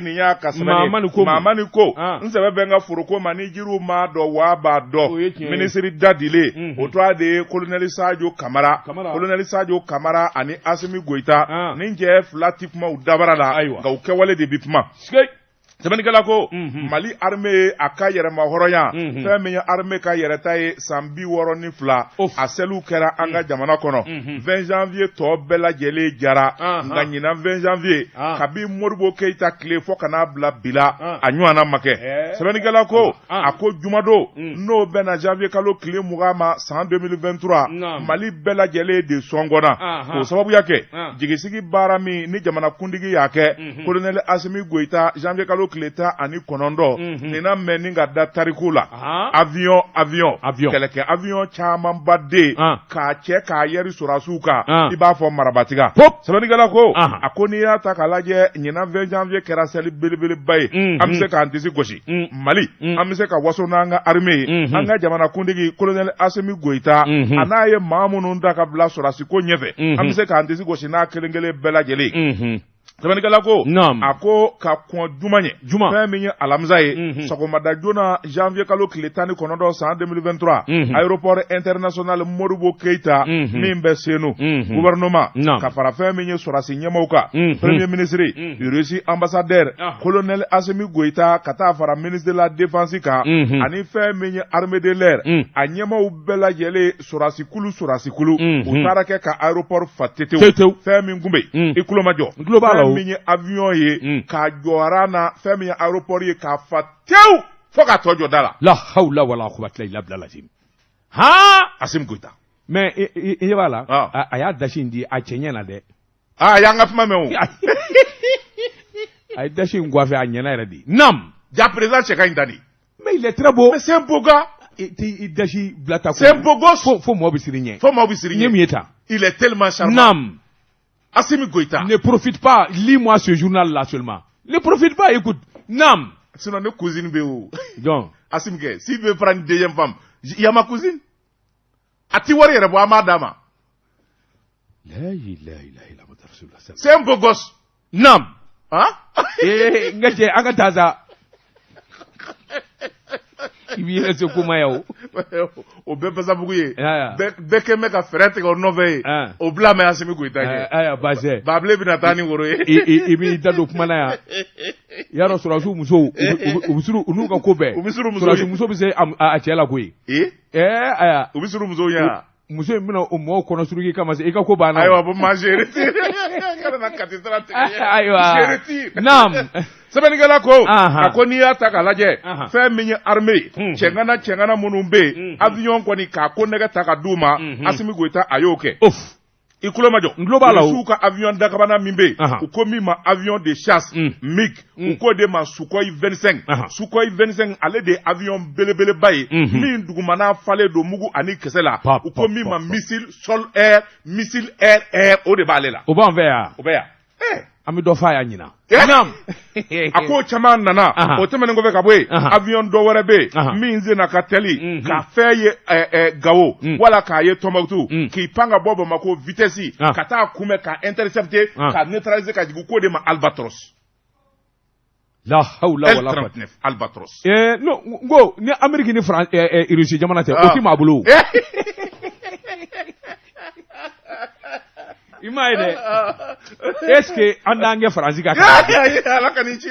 Nin y'a ka sɛbɛn ye. Mahamani ko n sɛbɛ bɛ n ka foroko ma, ni jiriw m'a dɔn waa b'a dɔn. Minisiri dadilen o tɔgɔ de ye kolonɛli Sajo Kamara. Kolonɛli Sajo Kamara ani Asimi Goyita, nin cɛ fila tɛ kuma u dabara la, nka u kɛwale de bɛ kuma. Sɛbɛnnikɛla ko Mali armée a ka yɛrɛmahɔrɔnya, fɛn min ye armée ka yɛrɛta ye san 62, a seliw kɛra an ka jamana kɔnɔ. 20 janvier tɔ bɛɛ lajɛlen jara, nka ɲinan 20 janvier, kabi Modibo Keyita tile fo ka n'a bila bi la, a ɲɔgɔnna ma kɛ. Sɛbɛnnikɛla ko a ko jumadon, n'o bɛnna janvier kalo tile 20 ma san 2023, Mali bɛɛ lajɛlen de sɔngɔnna k'o sababuya kɛ jigisigi baara min ni jamanakuntigi y'a kɛ, kolonɛli Asimi Goyita, janvier kalo tile 19. Nin na mɛn ni ka da tariku la. Avion avion avion kɛlɛkɛ avion camanba de k'a cɛ k'a yɛri sɔrɔdasiw kan, i b'a fɔ marabatiga. Sɛbɛnnikɛla ko a ko n'i y'a ta k'a lajɛ, ɲinan 20 janvier kɛra seli belebeleba ye. An bɛ se k'an disi gosi Mali, an bɛ se ka waso n'an ka armée ye. An ka jamanakuntigi kolonɛli Asimi Goyita, a n'a ye maa minnu ta ka bila sɔrɔdasiko ɲɛfɛ, an bɛ se k'an disi gosi n'a kelen kelen bɛɛ lajɛlen. Sɛbɛnnikɛla ko a ko ka kɔn juma ɲɛ, juma fɛn min ye alamisa ye, sɔgɔmada joona, janvier kalo tile 19 san 2023, aéroport international Modibo Keyita min bɛ Senu, gouvernement ka fara fɛn min ye sɔrɔdasi ɲɛmaaw kan, premier ministre, Russie ambassadeur colonel Asimi Goyita, ka taa fara ministre de la défense kan, ani fɛn min ye armée de l'air a ɲɛmaaw bɛɛ lajɛlen, sɔrɔdasikulu sɔrɔdasikulu, u taara kɛ ka aéroport fa tetew. Fɛn min tun bɛ yen, i tulo majɔ, n tulo b'a la. Fɛn min ye avion ye k'a jɔ na, fɛn min ye aéroport ye k'a fa tewu fo k'a tɔ jɔ da la. La hawla wala quwwata illa billah lazim. Ha, Asimi Goyita. Mais i ɲɛ b'a la, a y'a dasi in di a cɛ ɲɛ na dɛ. Aa, a y'an ka kuma mɛn o. A ye dasi in coiffé a ɲɛna yɛrɛ de. Nam. Ja, président cɛ ka ɲi da de. Mais il est très beau. Mais c'est un beau gars. I t'i dasi bila ta. C'est un beau gosse. Fo mɔgɔ bɛ siran i ɲɛ. Fo mɔgɔ bɛ siran i ɲɛ. N ye mun ye tan? Il est tellement charmant. Nam. Assimi Goïta. Ne profite pas, lis-moi ce journal là seulement. Ne profite pas, écoute. Nam. Sinon ne cousine bɛ o. Donc. Assimi kɛ, s'il veut prendre une deuxième femme, il y a ma cousine. A ti wari yɛrɛ bɔ, an b'a d'a ma. La ilaha illallah Rasulullah. C'est un beau gosse. Nam. Hein? Eh, n ka cɛ, an ka taa sa. I b'i yɛrɛ se ko ma yan o. O bɛɛ basabugu ye. Aya. Bɛɛ kɛ bɛ ka fɛɛrɛ tigɛ o nɔfɛ ye. O bila mɛ Asimi Goyita ɲɛ. Aya, baasi tɛ. Babilen bɛna taa ni woro ye. I b'i da don kuma na yan. I y'a dɔn, sɔrɔdasiw musow, u bɛ suru u n'u ka ko bɛɛ. U bɛ suru musow ye. Sɔrɔdasi muso bɛ se a cɛ la koyi. Ee? Ɛɛ aya. U bɛ suru musow ɲɛ wa? Muso in bɛna o mɔgɔw kɔnɔ suruki kama i ka ko banna. Ayiwa, bon, ma je retire. Kana na Kati sira tigɛ. Ayiwa. Je retire. Naam. Sɛbɛnnikɛla ko a ko n'i y'a ta k'a lajɛ, fɛn min ye armée ye, cɛŋana cɛŋana minnu bɛ yen, avion kɔni k'a ko nɛgɛ ta ka d'u ma, Asimi Goyita a y'o kɛ. I tulo ma jɔ. N tulo b'a la o. Rusiw ka avion dakabana min bɛ yen, u ko min ma avion de chasse MiG, u k'o de ma Sukhoi 25. Sukhoi 25, ale de ye avion belebeleba ye min dugumana falen don mugu ani kisɛ la. U ko min ma missile sol air, missile air air, o de b'ale la. O b'an fɛ yan. O bɛ yan. An bɛ dɔ f'a y'a ɲinan. Naam. A ko caman nana o tɛmɛnen kɔfɛ ka bɔ yen, avion dɔ wɛrɛ bɛ yen min senna ka teli ka fɛn ye Gawo wala k'a ye Tɔnbukutu, k'i pan ka bɔ Bamakɔ vitesse ka taa kunbɛn, ka intercepter, ka neutraliser ka jigin, k'o de ma Albatros. La hawla wala L39 Albatros. Non, n ko ni Amérique ni France, Russie jamana tɛ, o ti maa bolo. I m'a ye dɛ, est ce que an t'an kɛ Faransi ka kan? Ala ka n'i ci,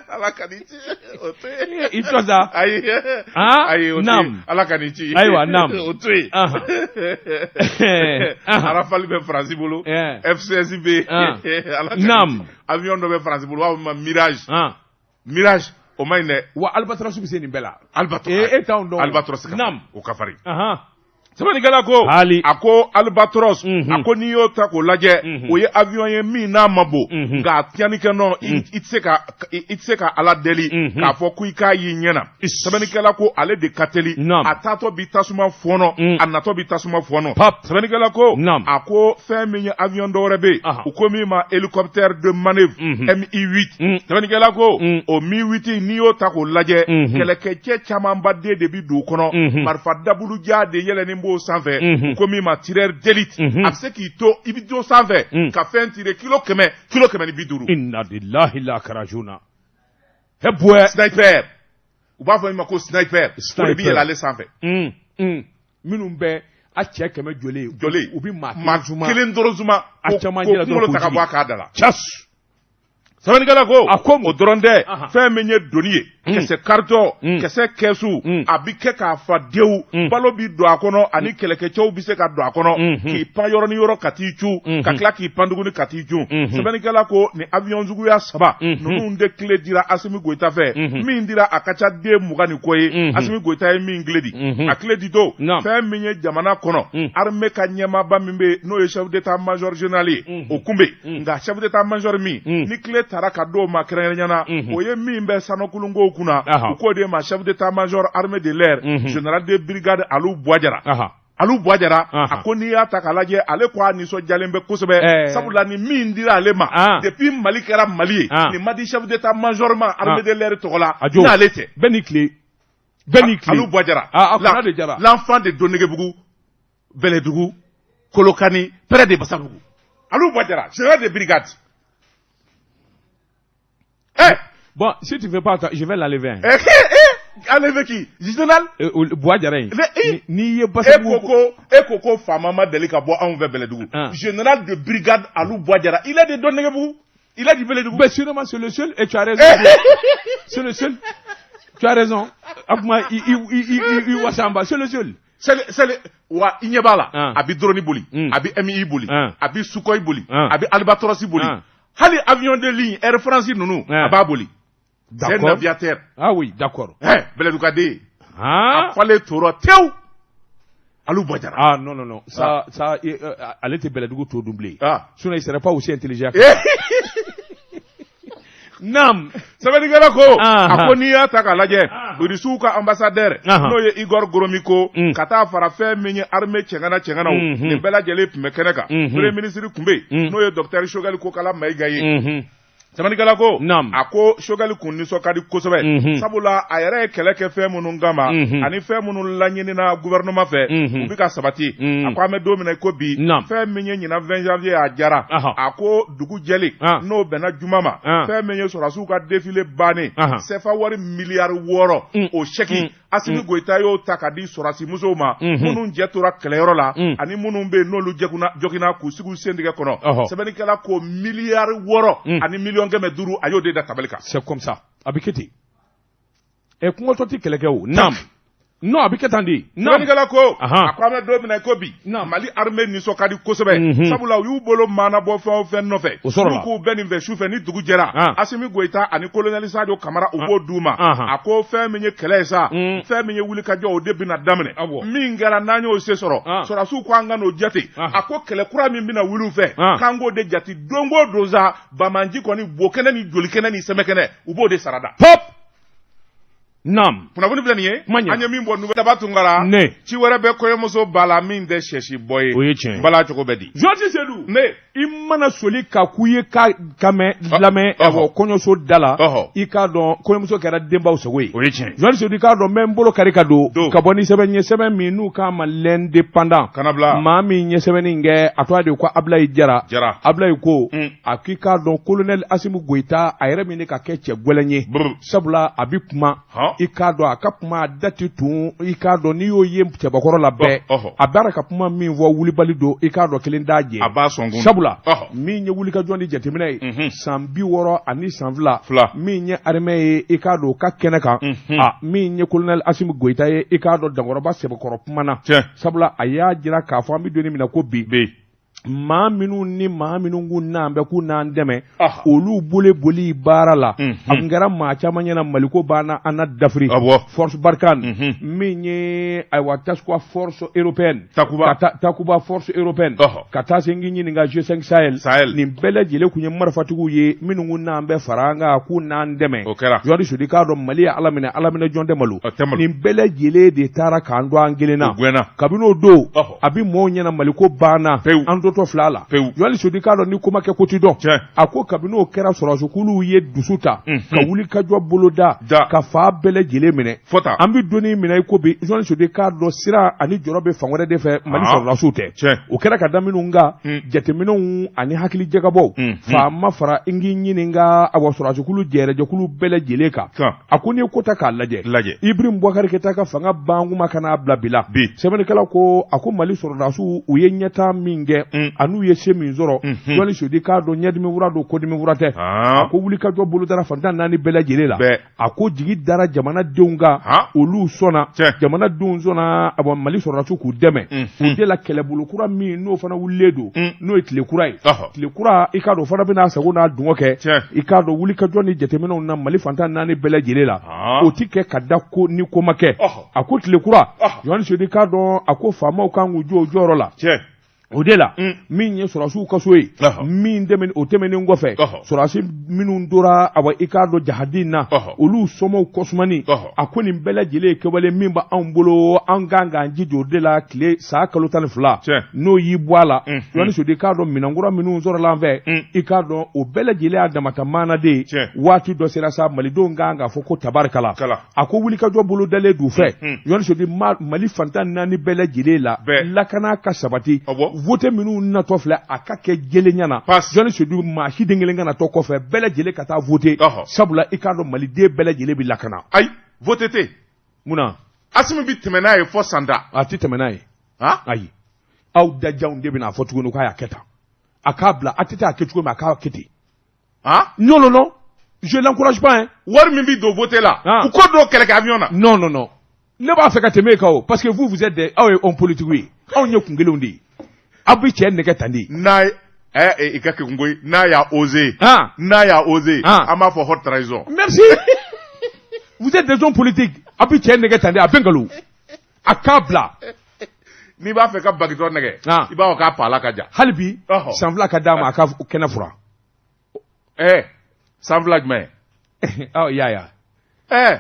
Ala ka n'i ci, o to yen. I to sa. Ayi. Ayi, o to yen. Ala ka n'i ci. Ayiwa, naam. O to yen. Rafale bɛ Faransi bolo. FCS bɛ yen. Ala ka n'i ci. Naam. Avion dɔ bɛ Faransi bolo, u b'a fɔ ma Mirage. Mirage, o ma ɲi dɛ. Wa Albatros bɛ se nin bɛɛ la. Albatros. E t'anw dɔn. Albatros ka. Naam. O ka farin. Sɛbɛnnikɛla ko hali a ko Albatros, a ko n'i y'o ta k'o lajɛ, o ye avion ye min n'a ma bon, nka a tiɲɛnikɛ nɔ, i tɛ se ka Ala deli k'a fɔ ko i k'a y'i ɲɛ na. Sɛbɛnnikɛla ko ale de ka teli, a taatɔ bi tasuma fɔɔnɔ, a natɔ bi tasuma fɔɔnɔ. Sɛbɛnnikɛla ko a ko fɛn min ye avion dɔ wɛrɛ bɛ yen, u ko min ma hélicoptère de manœuvre Mi-8. Sɛbɛnnikɛla ko o Mi-8, n'i y'o ta k'o lajɛ, kɛlɛkɛcɛ camanba den de bi don o kɔnɔ, marifa dabuluja de yɛlɛnnen. b'o sanfɛ, u ko min ma tireur d'élite, a bɛ se k'i to, i bɛ to sanfɛ ka fɛn tirer kilo 100, kilo 150. Inna lillahi la karajuna he buwɛ. Sniper, u b'a fɔ min ma ko sniper, o de bɛ yɛlɛ ale sanfɛ. Minnu bɛ a cɛ 100 jɔlen jɔlen, u bɛ maa kelen dɔrɔn zuma a cɛmancɛ la dɔrɔn kunkolo ta ka bɔ a k'a da la. Cas. Sɛbɛnnikɛla ko a ko o dɔrɔn tɛ, fɛn min ye doni ye, kisɛ karitɔn, kisɛ kɛsu, a bɛ kɛ k'a fa dewu, balo bɛ don a kɔnɔ ani kɛlɛkɛcɛw bɛ se ka don a kɔnɔ k'i pan yɔrɔ ni yɔrɔ ka t'i cun, ka tila k'i pan tuguni ka t'i cun. Sɛbɛnnikɛla ko nin avion suguya saba ninnu de clé dira Asimi Goyita fɛ. Min dira, a ka ca den 20 ni kɔ ye. Asimi Goyita ye min clé di, a clé di don, fɛn min ye jamana kɔnɔ armée ka ɲɛmaaba min bɛ yen, n'o ye chef d'état major général ye, o kun bɛ yen. Nka chef d'état major min ni clé taara ka d'o ma kɛrɛnkɛrɛnnenya na, o ye min bɛ sanokulunkow kunna, u k'o de ma chef d'état major armée de l'air, général de brigade Alu Buwa Jara. Alu Buwa Jara a ko n'i y'a ta k'a lajɛ, ale ko a nisɔndiyalen bɛ kosɛbɛ, sabula ni min dira ale ma, depuis Mali kɛra Mali ye, nin ma di chef d'état major ma armée de l'air tɔgɔ la n'ale tɛ. Bɛɛ ni tile, bɛɛ ni tile. Alu Buwa Jara, a kunna de jara. L'enfant de Donegebugu, Bɛlɛdugu, Kolokani, près de Basabugu, Alu Buwa Jara, général de brigade. Eh Bon, si tu veux pas, je vais l'enlever. Eh, eh, enlever qui? Général Buwa Jara in. N'i ye Basabugu. E ko faama ma deli ka bɔ anw fɛ Bɛlɛdugu. Général de brigade Alu Buwa Jara, il est de Donegebugu, il est du Bɛlɛdugu. Mais sûrement c'est le seul et tu as raison. C'est le seul. Tu as raison. Akuma i i i i i wasamba, c'est le seul. C'est le wa i ɲɛ b'a la, a bɛ drone boli, a bɛ MI boli, a bɛ Sukhoi boli, a bɛ Albatros boli, hali avion de ligne Air France ninnu, a b'a boli. C'est un aviateur. Ah oui, d'accord. Eh, Bɛlɛdugaden. A falen tora tewu. Alu Buwa Jara. Ah non, non, non. Ça, ale tɛ Bɛlɛdugu to dun bilen. Sinon il serait pas aussi intelligent. Naam. Sɛbɛnnikɛla ko a ko n'i y'a ta k'a lajɛ, Irisiw ka ambassadeur, n'o ye Igor Gromyko, ka taa fara fɛn min ye armée cɛŋana cɛŋanaw, nin bɛɛ lajɛlen tun bɛ kɛnɛ kan. Premier ministre tun bɛ yen, n'o ye docteur Choguel Kokala Mayiga ye. Sɛbɛnnikɛla ko a ko Choguel kun nisɔn ka di kosɛbɛ, sabula a yɛrɛ ye kɛlɛ kɛ fɛn minnu kama ani fɛn minnu laɲinina gouvernement fɛ, u bɛ ka sabati. A ko an bɛ don min na i ko bi, fɛn min ye ɲinan 20 janvier, a jara. A ko dugu jɛlen, n'o bɛnna juma ma, fɛn min ye sɔrɔdasiw ka défilé bannen, CFA wari miliyari 6, o chèque, Asimi Goyita y'o ta ka di sɔrɔdasi musow ma minnu jɛ tora kɛlɛyɔrɔ la ani minnu bɛ yen n'olu jogina k'u sigi u sentigɛ kɔnɔ. Sɛbɛnnikɛla ko miliyari 6 ani miliyɔn 500, a y'o de da tabali kan. C'est comme ça, a bɛ kɛ ten. Ɛ, kɔngɔtɔ tɛ kɛlɛ kɛ o. Naam. Non, a bɛ kɛ tan de. Sɛbɛnnikɛla ko a ko an bɛ don min na i ko bi, Mali armée nisɔn ka di kosɛbɛ, sabula u y'u bolo maana bɔ fɛn o fɛn nɔfɛ, O sɔrɔla. n'u k'u bɛ nin fɛ, sufɛ ni dugu jɛra, Asimi Goyita ani colonel Sadio Kamara, u b'o d'u ma. A ko fɛn min ye kɛlɛ ye sa, fɛn min ye wulikajɔ, o de bɛna daminɛ. Min kɛra n'an y'o se sɔrɔ, sɔrɔdasiw ko an ka n'o jate. A ko kɛlɛ kura min bɛna wuli u fɛ, k'an k'o de jate don o don sa. Bamanji kɔni, bo kɛnɛ ni joli kɛnɛ ni sɛmɛ kɛnɛ, u b'o de sarada. Pop. Naam. Kunnafoni filɛ nin ye. Kuma ɲɛ. An ye min bɔ Nouvelle Daba Tunkara. Ne. Ci wɛrɛ bɛ kɔɲɔmuso ba la min tɛ sɛsi bɔ ye. O ye tiɲɛ ye. Bala cogo bɛ di? Georges Seydou. Ne. I mana soli ka k'u ye ka ka mɛn lamɛn ɛwɔ kɔɲɔso da la. I k'a dɔn kɔɲɔmuso kɛra denbaw sago ye. O ye tiɲɛ ye. Georges Seydou, i k'a dɔn n bɛ n bolo kari ka don. Don. Ka bɔ ni sɛbɛn ye, sɛbɛn min n'u k'a ma L'Indépendant. Kana bila. Maa min ye sɛbɛnni in kɛ, a tɔgɔ de ko Ablaye Jara. Jara. Ablaye ko a k'i k'a dɔn colonel Asimi Goyita, a yɛrɛ min ka kɛ cɛ gɛlɛn ye. Sabula a bɛ kuma. I k'a dɔn a ka kuma, a da tɛ tun. I k'a dɔn n'i y'o ye cɛbakɔrɔ la bɛɛ, a b'a ka kuma min fɔ, wulibali don. I k'a dɔn kelen t'a jɛ. A b'a sɔn kun. Sabula min ye wulikajɔ ni jateminɛ ye, san 60 ni san fila, min ye armée ye, i k'a dɔn o ka kɛnɛ kan, a min ye colonel Asimi Goyita ye, i k'a dɔn dankɔrɔba sɛbɛkɔrɔ kumana. Sabula a y'a jira k'a fɔ an bɛ don min na ko bi, maa minnu ni maa minnu k'u n'an bɛ k'u n'an dɛmɛ, olu bolo boli baara la. A tun kɛra maa caman ɲɛna Maliko banna, an na dafiri. Force Barkhane, min ye ayiwa Takuba force européenne, Takuba, Takuba force européenne, ka taa se n k'i ɲininka G5 Sahel, nin bɛɛ lajɛlen tun ye marifatigiw ye minnu k'u n'an bɛ fara an kan k'u n'an dɛmɛ. O kɛra. Jɔdi Sudi, k'a dɔn Mali ye Ala minɛ, Ala minɛ jɔn tɛ malo. Nin bɛɛ lajɛlen de taara k'an to an kelen na. Kabini o don, a bɛ mɔɔw ɲɛna Maliko banna, an to bolotɔ filɛ a la Joël Seydou k'a dɔn ni ko ma kɛ ko ti dɔn a ko kabini o kɛra sɔrɔdasikuluw ye dusu ta ka wulikajɔ boloda ka fan bɛɛ lajɛlen minɛ an bɛ don min na i ko bi Joël Seydou k'a dɔn siran ani jɔrɔ bɛ fan wɛrɛ de fɛ Mali sɔrɔdasiw tɛ o kɛra ka da minnu kan jateminɛw ani hakili jagabɔw faama fara n k'i ɲininka awa sɔrɔdasikulu jɛrɛjɛkulu bɛɛ lajɛlen kan a ko n'i ye ko ta k'a lajɛ lajɛ Ibrahim Boubacar Keita ka fanga bankuma ka n'a bila bi la bi sɛbɛnnikɛla ko a ko Mali sɔrɔdasiw u ye ɲɛtaa min kɛ an'u ye se min sɔrɔ Joël Seydou k'a dɔn ɲɛdimi fura don kɔdimi fura tɛ a ko wulikajɔ bolodara fan 14 bɛɛ lajɛlen la a ko jigi dara jamanadenw kan olu sɔnna jamanadenw sɔnna a Mali sɔrɔdasiw k'u dɛmɛ o de la kɛlɛbolo kura min n'o fana wulilen don n'o ye tile kura ye tile kura i k'a dɔn o fana bɛna sago n'a dungɔ kɛ i k'a dɔn wulikajɔ ni jateminɛw na Mali fan 14 bɛɛ lajɛlen la o ti kɛ ka da ko ni ko ma kɛ a ko tile kura Joël Seydou k'a dɔn a ko faamaw kan k'u jɔ u jɔyɔrɔ la o de la min ye sɔrɔdasiw ka so ye min o tɛmɛnen kɔfɛ sɔrɔdasi minnu tora awa i k'a dɔn jahadi na olu somɔgɔw kɔsumani a ko nin bɛɛ lajɛlen ye kɛwale min bɛ anw bolo an kan k'an jija o de la tile san kalo 12 n'o y'i bɔ a la Joël Seydou i k'a dɔn minɛnkura minnu sɔrɔla an fɛ i k'a dɔn o bɛɛ lajɛlen y'a damata maana de ye waati dɔ sera sa malidenw kan k'a fɔ ko tabarikala a ko wulikajɔ bolodalen d'u fɛ Joël Seydou Mali fan 14 bɛɛ lajɛlen la lakana ka sabati vote minnu natɔ filɛ a ka kɛ jɛlenya na Joël Seydou maa si den kelen kana to kɔfɛ bɛɛ lajɛlen ka taa vote sabula i k'a dɔn maliden bɛɛ lajɛlen bɛ lakana ayi vote tɛ mun na Asimi bɛ tɛmɛ n'a ye fɔ san 10 a tɛ tɛmɛ n'a ye ayi aw dajanw de bɛna a fɔ tuguni k'a y'a kɛ tan a k'a bila ATT y'a kɛ cogo min a k'a kɛ ten non non non je l'encourage pas hein wari min bɛ don vote la u k'o don kɛlɛkɛ avion na non non non ne b'a fɛ ka tɛmɛ e kan o parce que vous vous êtes des aw ye homme politique ye anw ye kun kelenw de ye aw bɛ cɛ nɛgɛ tan de n'a ye i ka kekun koyi n'a y'a osé n'a y'a osé an b'a fɔ haute trahison merci vous êtes des hommes politiques aw bɛ cɛ nɛgɛ tan de a bɛ nkalon a k'a bila n'i b'a fɛ ka bagitɔ nɛgɛ i b'a fɔ k'a pala ka jan hali bi san 2 ka d'a ma a ka kɛnɛ furan ɛɛ san 2 jumɛn ɔ y'a ye ɛɛ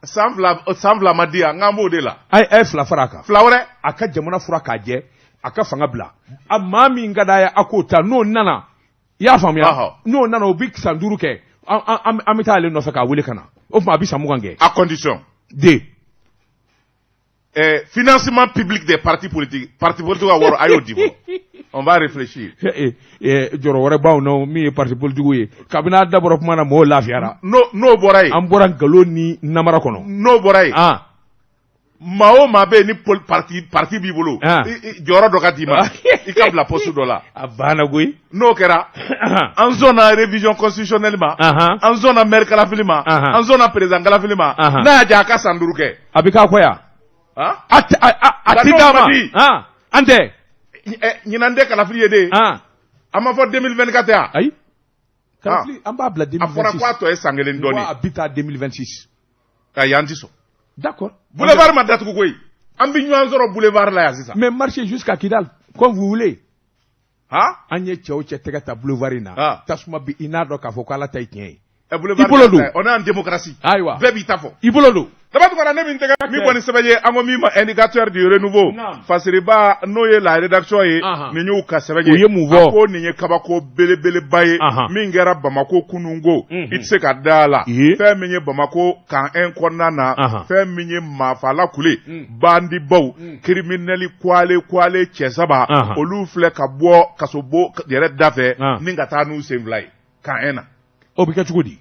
san 2 ma di yan n k'an b'o de la a ye 2 fara a kan 2 wɛrɛ a ka jamana furan k'a jɛ a ka fanga bila a maa min ka d'a ye a k'o ta n'o nana i y'a faamuya n'o nana o bɛ san 5 kɛ an bɛ taa ale nɔfɛ k'a wele ka na o tuma a bɛ san 20 kɛ à condition de financement public des partis politiques parti politique ka wari a y'o di fɔlɔ on va réfléchir jɔrɔ wɛrɛ b'anw na min ye parti politique ye kabini a dabɔra kuma na mɔgɔw lafiyara n'o bɔra yen an bɔra nkalon ni namara kɔnɔ n'o bɔra yen maa o maa bɛ yen ni parti b'i bolo jɔyɔrɔ dɔ ka d'i ma i ka bila poste dɔ la a banna koyi n'o kɛra an sɔnna révision constitutionnelle ma an sɔnna maire kalafili ma an sɔnna président kalafili ma n'a y'a diya a ka san 5 kɛ a bɛ k'a kɔ yan a ti d'a ma an tɛ ɲinan tɛ kalafili ye de a ma fɔ 2024 tɛ yan ayi kalafili an b'a bila 2026 a fɔra k'a tɔ ye san 1 dɔɔnin a bɛ taa 2026 ayi an ti sɔn d'accord boulevard ma datugu koyi an bɛ ɲɔgɔn sɔrɔ boulevard la yan sisan mais marchez jusqu'à Kidal comme vous voulez han an ye cɛ o cɛ tɛgɛ ta boulevard in na tasuma bi i n'a dɔn k'a fɔ ko Ala ta ye tiɲɛ ye I bolo don on est en démocratie ayiwa bɛɛ b'i ta fɔ i bolo don Daba Tunkara ne min tɛgɛ min bɔ ni sɛbɛn ye an ko min ma indicateur du renouveau Fasiriba n'o ye la rédaction ye nin y'u ka sɛbɛn ye u ye mun fɔ a ko nin ye kabako belebeleba ye min kɛra Bamakɔ kununko i tɛ se ka da a la fɛn min ye Bamakɔ camp 1 kɔnɔna na fɛn min ye maafaala kule bandibaw criminel kwale kwale cɛ saba olu filɛ ka bɔ kasobon yɛrɛ da fɛ ni ka taa n'u sen fila ye camp 1 na o bɛ kɛ cogo di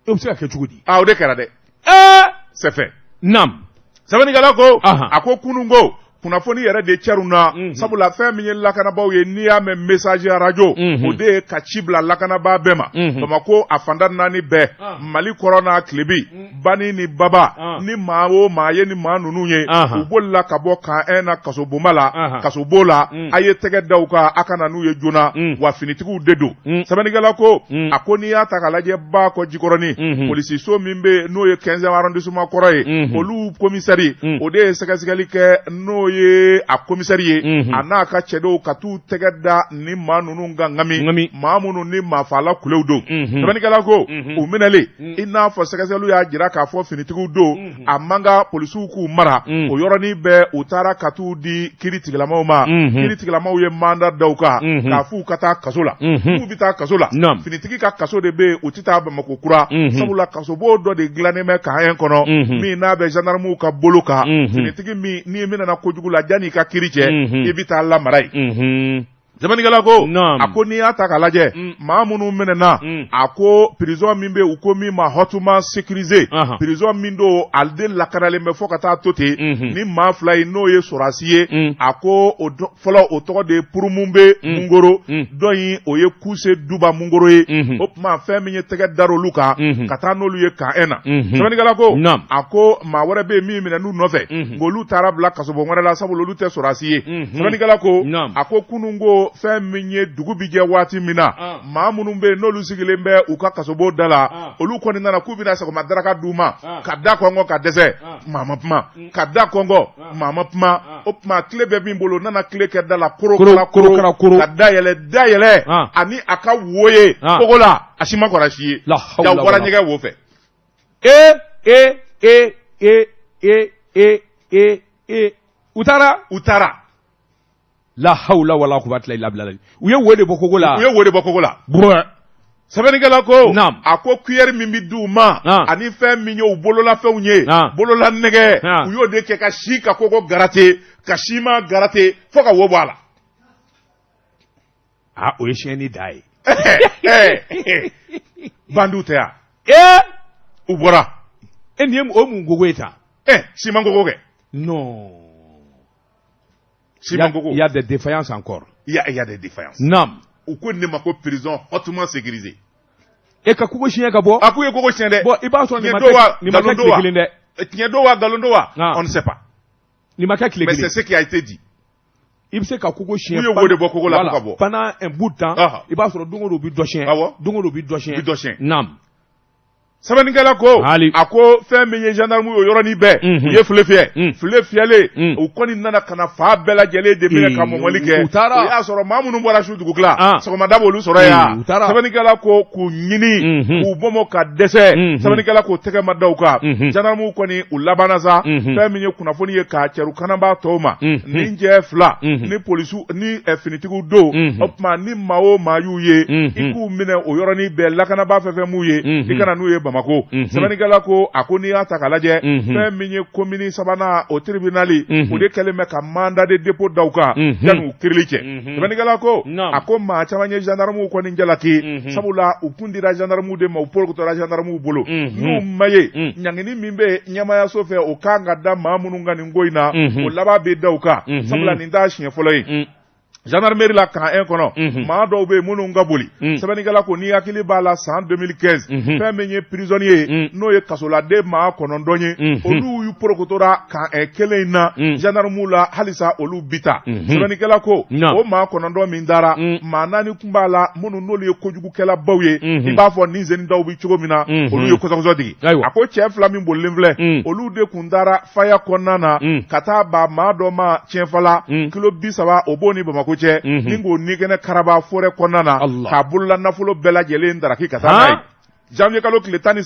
o bɛ se ka kɛ cogo di ah o de kɛra dɛ ɛɛ c'est fait naam sɛbɛnnikɛla ko a ko kununko kunnafoni yɛrɛ de cɛr'u na sabula fɛn min ye lakanabaaw ye n'i y'a mɛn message radio o de ye ka ci bila lakanabaa bɛɛ ma Bamakɔ a fan 4 bɛɛ Mali kɔrɔn n'a tilebin bani ni baba ni maa o maa ye ni maa ninnu ye u bolila ka bɔ camp 1 na kasobonba la kasobon la a ye tɛgɛ da u kan a ka na n'u ye joona wa finitigiw de don sɛbɛnnikɛla ko a ko n'i y'a ta k'a lajɛ Bakɔ Jikɔrɔni polisiso min bɛ n'o ye 15e arrondissement kɔrɔ ye olu komisɛri o de ye sɛgɛsɛgɛli kɛ n'o ye a komisɛri ye, a n'a ka cɛdenw ka t'u tɛgɛ da ni maa ninnu kan ŋami, maa minnu ni maafaala kulew don. Sɛbɛnnikɛla ko u minɛlen, i n'a fɔ sɛgɛsɛgɛliw y'a jira k'a fɔ finitigiw don, a man kan polisiw k'u mara. O yɔrɔnin bɛɛ, u taara ka t'u di kiri tigilamaw ma. Kiri tigilamaw ye mandat da u kan k'a f'u ka taa kaso la, k'u bɛ taa kaso la. Finitigi ka kaso de bɛ yen, u tɛ taa Bamakɔ kura, sabula kasobon dɔ de dilannen bɛ camp 1 kɔnɔ, min n'a bɛ gendarmew ka bolo kan. Finitigi min n'i minɛna kojugu la, janni i ka kiri cɛ, i bɛ taa lamara yen. Sɛbɛnnikɛla ko a ko n'i y'a ta k'a lajɛ, maa minnu minɛna, a ko prison min bɛ, u ko min ma hautement sécurisé, prison min don, ale de lakanalen bɛ fo ka taa to ten, ni maa fila ye, n'o ye sɔrɔdasi ye, a ko o fɔlɔ, o tɔgɔ de ye Purumube Mungoro, dɔ in o ye Kuse Duba Mungoro ye. O tuma fɛn min ye tɛgɛ da olu kan ka taa n'olu ye camp 1 na. Sɛbɛnnikɛla ko a ko maa wɛrɛ bɛ yen min minɛn'u nɔfɛ, olu taara bila kasobon wɛrɛ la, sabula olu tɛ sɔrɔdasi ye. Sɛbɛnnikɛla ko a ko kunun ko fɛn min ye dugu bi jɛ waati min na, maa minnu bɛ yen n'olu sigilen bɛ u ka kasobon da la, olu kɔni nana k'u bɛna sɔgɔma daraka d'u ma, ka da kɔnkɔn ka dɛsɛ, maa ma kuma, ka da kɔnkɔn, maa ma kuma. O tuma clé bɛ min bolo, nana clé kɛ da la koro koro koro, ka da yɛlɛ, da yɛlɛ ani a ka wo ye kogo la, a si ma kɔrɔ si ye, ja bɔra ɲɛgɛn wo fɛ. E e e e e e e e, u taara. U taara. La hawla wala quwwata illa billah. U ye wo de bɔ kogo la. U ye wo de bɔ kogo la. Bɔn. Sɛbɛnnikɛla ko a ko cuillère min bɛ di u ma ani fɛn min ye u bololafɛnw ye, bolola nɛgɛ, u y'o de kɛ ka si ka kogo gratter, ka siman gratter fo ka wo bɔ a la. Aa, o ye siyɛnni da ye. Bandiw tɛ yan. Ee. U bɔra. E, nin ye o mun kogo ye tan? Ɛ, siman kogo kɛ. Non. Siman kogo. Il y a des défaillances encore. Il y a des défaillances. Naam. U ko ne ma ko prison hautement sécurisée. E ka kogo siɲɛ ka bɔ. A k'u ye kogo siɲɛ dɛ. Bon, i b'a sɔrɔ nin ma kɛ, nin ma kɛ tile kelen dɛ. Tiɲɛ don wa, nkalon don wa, on ne sait pas. Nin ma kɛ tile kelen. Mais c'est ce qui a été dit. I bɛ se ka kogo siɲɛ. U ye wo de bɔ kogo la ko ka bɔ. Pendant un bout de temps. I b'a sɔrɔ don o don u bɛ dɔ siɲɛ. Don o don u bɛ dɔ siɲɛ. U bɛ dɔ siɲɛ. Naam. Sɛbɛnnikɛla ko a ko fɛn min ye gendarme ye, o yɔrɔnin bɛɛ u ye file fiyɛ. File fiyɛlen, u kɔni nana ka na fa bɛɛ lajɛlen de minɛ ka mɔmɔli kɛ. U taara. O y'a sɔrɔ maa minnu bɔra su dugutila, sɔgɔmada b'olu sɔrɔ yan. Sɛbɛnnikɛla ko k'u ɲini, k'u bɔmɔ ka dɛsɛ. Sɛbɛnnikɛla ko tɛgɛ ma da u kan. Gendarme kɔni u labanna sa, fɛn min ye kunnafoni ye k'a cɛru kanabaa tɔw ma, ni cɛ fila ni polisiw ni finitigiw don. O tuma ni maa o maa y'u ye, i k'u minɛ o yɔrɔnin bɛɛ. Lakanabaa fɛn fɛn m'u ye, i ka na n'u ye Bamakɔ. Sɛbɛnnikɛla ko a ko n'i y'a ta k'a lajɛ, fɛn min ye komini sabanan o tribunal, o de kɛlen bɛ ka mandat de dépôt da u kan yanni u kirili cɛ. Sɛbɛnnikɛla ko a ko maa caman ye gendarmew kɔni jalaki, sabula u kun dira gendarmew de ma, u porokotora gendarmew bolo. N'u ma ye, ɲangini min bɛ ɲɛmaayaso fɛ, o kan ka da maa minnu kan nin ko in na, o laban bɛ da u kan, sabula nin t'a siɲɛ fɔlɔ ye. Gendarmerie la camp 1 kɔnɔ, maa dɔw bɛ yen minnu ka boli. Sɛbɛnnikɛla ko n'i hakili b'a la, san 2015, fɛn min ye prisonnier ye, n'o ye kasoladen maa 9 ye, olu y'u porokotora camp 1 kelen in na gendarmew la, halisa olu bi taa. Sɛbɛnnikɛla ko o maa 9 min dara, maa 4 tun b'a la minnu n'olu ye kojugukɛlabaw ye, i b'a fɔ ni zenidaw bɛ cogo min na, olu ye kɔsɔkɔsɔ digi. A ko cɛ 2 min bolilen filɛ, olu de kun taara faya kɔnɔna na ka taa ba maa dɔ ma Tiɲɛfala, kilo 30 o b'o ni Bamakɔ cɛ, ni k'o ni kɛnɛ karaba forêt kɔnɔna na, k'a bolola nafolo bɛɛ lajɛlen daraki ka taa n'a ye. Janvier kalo tile 13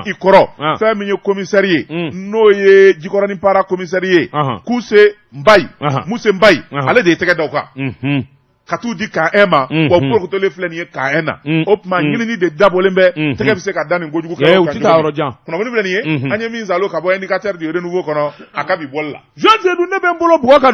i kɔrɔ, fɛn min ye commissaire ye, n'o ye Jikɔrɔni Para commissaire ye, Kuse Nbayi, Muse Nbayi, ale de ye tɛgɛ da o kan ka t'u di camp 1 ma. Wa porokotolen filɛ nin ye camp 1 na. O tuma ɲinini de dabɔlen bɛ, tɛgɛ bɛ se ka da nin kojugu kɛ. U tɛ taa yɔrɔ jan. Kunnafoni filɛ nin ye, an ye min salo ka bɔ Indicateur du Renouveau kɔnɔ, a ka bi bɔli la. Jean Seydou, ne bɛ n bolo bugɔ ka